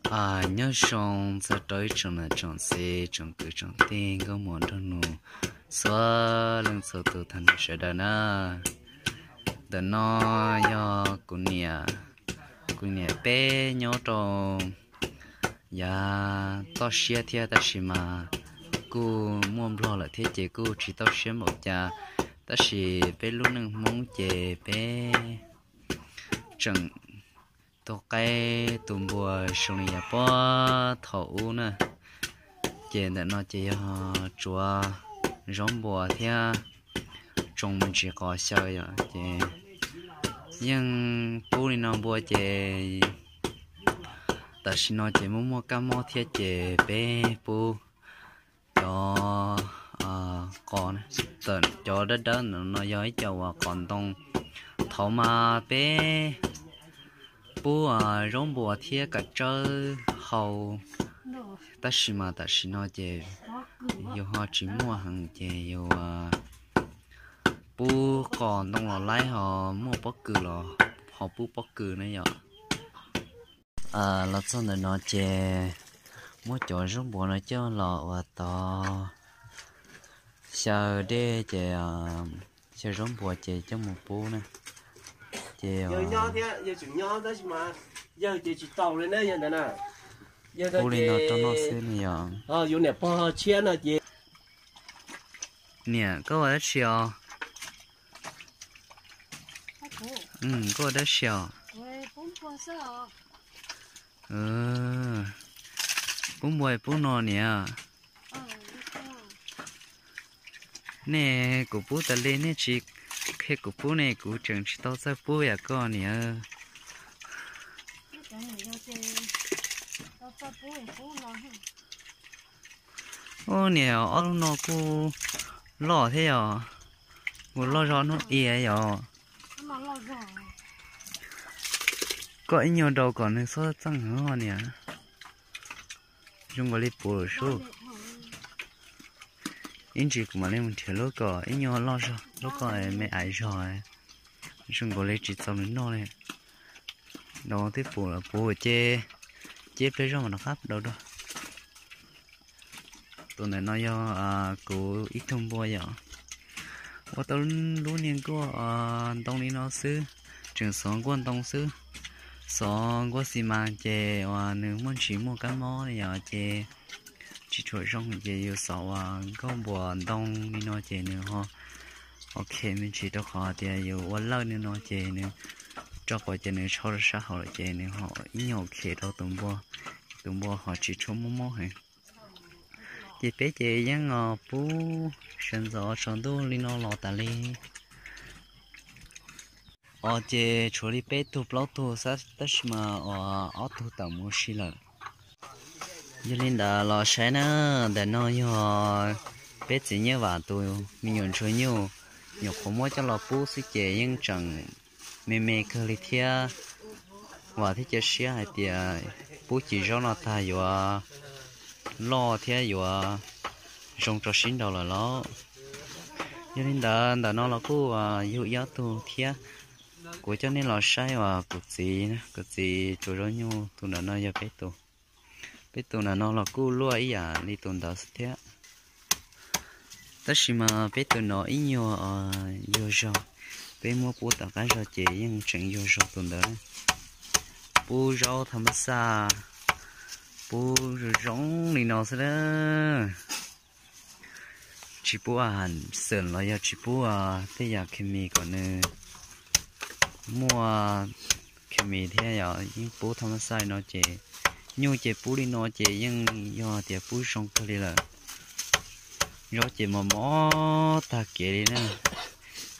Nyob zoo txog rau ib tsoom niam tsoom txiv, tsoom kwv tsoom tij, nkauj muam nraug nus, txhua leej txhua tus tag nrho sawv daws na. Ntawm no yog kuv niam, kuv niam peb nyob rau yav toj siab thiab, tab sis mas kuj muaj nplog lawm thiab ces kuj tsis tau siab npaum cas, tab sis peb lub neej Hmoob ces peb tseem tus qaib tus npua zoo li yav puag thaum ub na. Ces ntawm no ces yog tsuav zaub npua thiab tsoo me ntsis qos xyaw yom, ces yeej pub li no npua ces tam sim no ces muaj muaj kab mob thiab ces peb pub cov qos, cov dawb dawb no yog ib co uas qos ntoo. Thaum mas peb pub zaub npua thiab kav tsawb hau, tab sis mas tam sim no ces yus ho tsis muaj heev ces yus pub qos ntoo los laib ho muaj pob kws los ho pub pob kws na yom. Los txog ntawm no ces muab cov zaub npua no coj los ua tov xyaw dej ces xyaw zaub npua ces coj mus pub na. Ces pub li no rau noj xwb ne yom. Niam, koj ua dab tsi os? Koj ua dab tsi os? Pub npua pub no niam. Nej kuv pub tas li nej tsis qhia kuv pub ne, kuv tseem tsis tau txawj pub yam koj niam. Ub, niam, ob lub no kuj loj thiab yom, kuj loj zog hnub i yom. Koj ib nyuag rau kom nws txhob txeej heev niam. Zoo nkaus li puv lawm sub. Ib ntsis kuv mam li mus nrhiav lub kom ib nyuag loj zog, lub kom me aiv zog. Zoo nkaus li tsis txaus nws noj li. Rau twb puv lawm, puv ces cia pliag zog mam rov qab rau dua. Tus ntawm no yog kuv ib tug npua yom. Ua tau lub niag nkuaj ntoo li no xwb, tseem xov nkuaj ntoo xwb. Xov nkuaj xi mas ces uas nws muaj ntsis muaj kab mob li yom, ces tsis tshua zoo ces yus xov uas nkuaj npua ntoo li no ces nws ho ok me ntsis, rau qhov tias yus ua lawj li no ces nws rau qhov ces nws tsho rau sab hauv lawm ces nws ho ib nyuag ok rau tus npua, tus npua ho tsis tshua mob mob heev. Ces peb ces yeej pub sawv ntxov tsaus ntuj li no los tas li. Os, ces tshuav li peb tug plaub tug xwb tab sis mas uas ob tug tawm mus si lawm. Yog li ntawd los saib na, ntawm no yog peb txiv Nyiaj Vam tus me nyuam ntsuag nyuj, nyuam qhuav muab coj los pub xwb ces yeej tseem me me kawg li thiab. Vam thiab cia siab hais tias pub cim zaub no tag yuav loj thiab yuav zoo rau sib nraus lawm lauj. Yog li ntawd ntawm no los kuj yug ib ob tug thiab. Kuv coj nej los saib uas kuv txiv, kuv txiv tsuav zaub nyuj, tus ntawm no yog peb tus. Peb tus ntawm no los kuj luaj ib yam li tus ntawd xwb thiab. Tab sis mas peb tus no ib nyuag yuag zog, peb muab pub tom qab zog ces yeej tseem yuag zog tus ntawd. Pub zaub thas mas xaj, pub zoo zoo li no xwb na. Tsis pub a has xwm los yog tsis pub tej yam khes mis kom nws muaj khes mis thiab yom, yeej pub thas mas xaj no ces nyuj ces pub li no ces yeej yog tias pub zoo kawg li lawm. Zaub ces mos mos tag kev li na,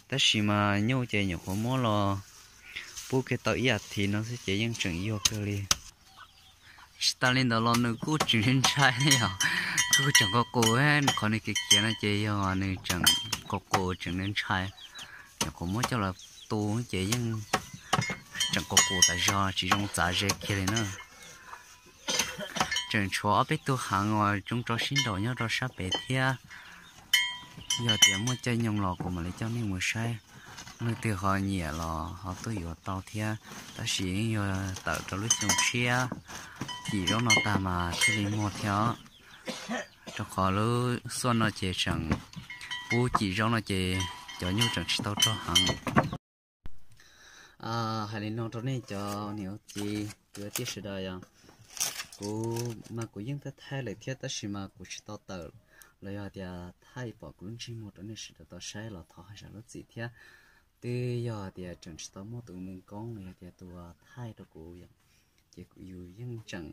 tab sis mas nyuj ces nyuam qhuav muab los pub kiag tau ib as thiv no xwb ces yeej tseem yuag kawg li. Tsis tas li ntawd los nws kuj tseem ntshai thiab yom, kuj tseem qus qus, qhov nws khiav khiav no ces yog nws tseem qus qus tseem ntshai. Nyuam qhuav muab coj los tu ces yeej tseem qus qus tas zog tsis zoo txav ze kiag li na. Tseem tshuav ob peb tug heev uas tsoo tso sib nraus nyob rau sab pem thiab. Yog tias muaj caij nyoog los kuv mam li coj nej mus saib, leej twg ho nyiam los ho tuaj yuav tau thiab, tab sis yeej yuav tawm rau lub xyoo tshiab cim zaub no tag mas thiaj li muag thiab os. Rau qhov lub xuaj no ces tseem pub cim zaub no ces cov nyuj tseem tsis tau rog heev. Hais li no rau nej cov niam txiv kwv tij sawv daws yog, kuv mas kuv yeej thaij thaij lawm thiab tab sis mas kuv tsis tau tawm los yog tias thaij pom kuv lub ntsej muag rau nej sawv daws tau saib los thov zam lub txim thiab. Twb yog tias tseem tsis tau muaj tus me koob los yog tias tus thaij rau kuv yom, ces yus yeej tseem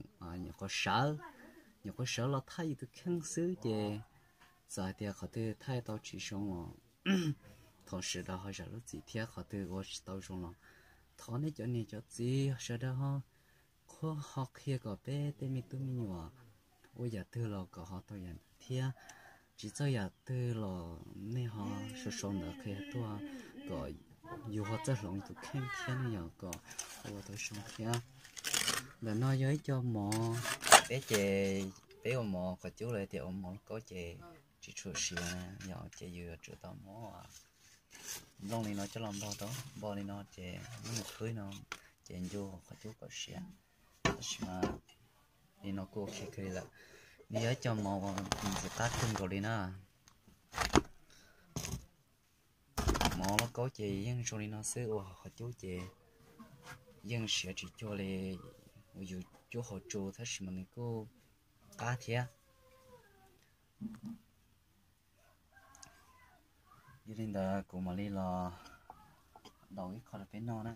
nyuam qhuav sawv, nyuam qhuav sawv los thaij yus tus kheej xwb ces txawm hais tias qhov twg thaij tau tsis zoo os, thov sawv daws ho zam lub txim thiab, qhov twg ua tsis tau zoo los thov nej cov niam cov txiv sawv daws ho qhuab ho qhia kom peb tej me tub me nyuam ua yam twg los kom ho tau yam ntawd thiab. Tsis txawj yam twg los nej ho sau sau ntawv qhia tuaj kom yus ho txawj hloov tus kheej thiab ne yom, kom ua tau zoo thiab. Ntawm no yog ib co mov, peb ces peb ua mov qhov cub los tias ua mov lauj kaub ces tsis tshua siav yom, ces yus yuav tsum tau muab nplooj li no coj los npog rau, npog li no ces muab nws khwb no ces ncu qhov cub kom siav. Tab sis mas li no kuj ok kawg li lawm. Nws yog ib co mov uas ntxim qab kawg nkaus li na. Mov lauj kaub ces yeej zoo li no xwb, ua qhov cub ces yeej siav tsis cuag li uas yus cub hauv tsu, tab sis mas nws kuj qab thiab. Yog li ntawd kuv mam li los daus ib qho rau peb noj na.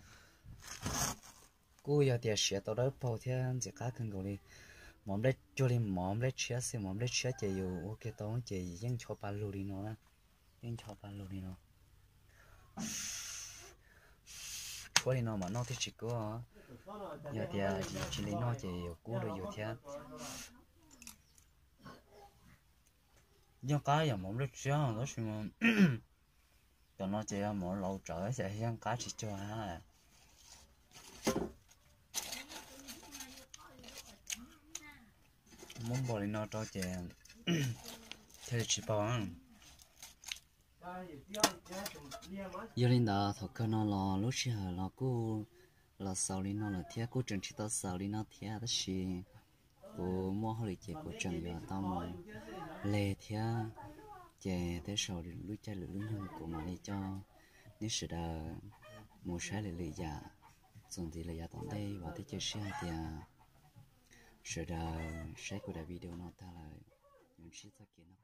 Kuj yog tias siav tau dawb paug thiab ntxim qab kawg nkaus li. Mov nplej cuag li mov nplej tshiab xwb, mov nplej tshiab ces yus ua kiag tau ces yeej ncho pa lug li no na, yeej ncho pa lug li no. Tshuab li no mam noj thiaj tsis kub. Yog tias tsis li noj ces yuav kub rau yus thiab. Yeej qab yam mov nplej tshiab tab sis cov no ces yog mov laus tsawv ces yeej qab tsis cuag. Muab npog li no rau ces thiaj li tsis paug. Yog li ntawd thaum kawg no los lub sij hawm los kuj los xaus li no lawm thiab, kuj tseem tsis tau xaus li no thiab tab sis kuv muaj hauj lwm ces kuv tseem yuav tau mus leg thiab. Ces tej zaum lub caij lwm lub nyoog kuv mam li coj nej sawv daws mus saib lwm lwm yam txuas ntxiv lawm yav tom ntej. Vam thiab cia siab hais tias sawv daws saib kuv daim video no tag lawm, yuav ntsib txoj kev noj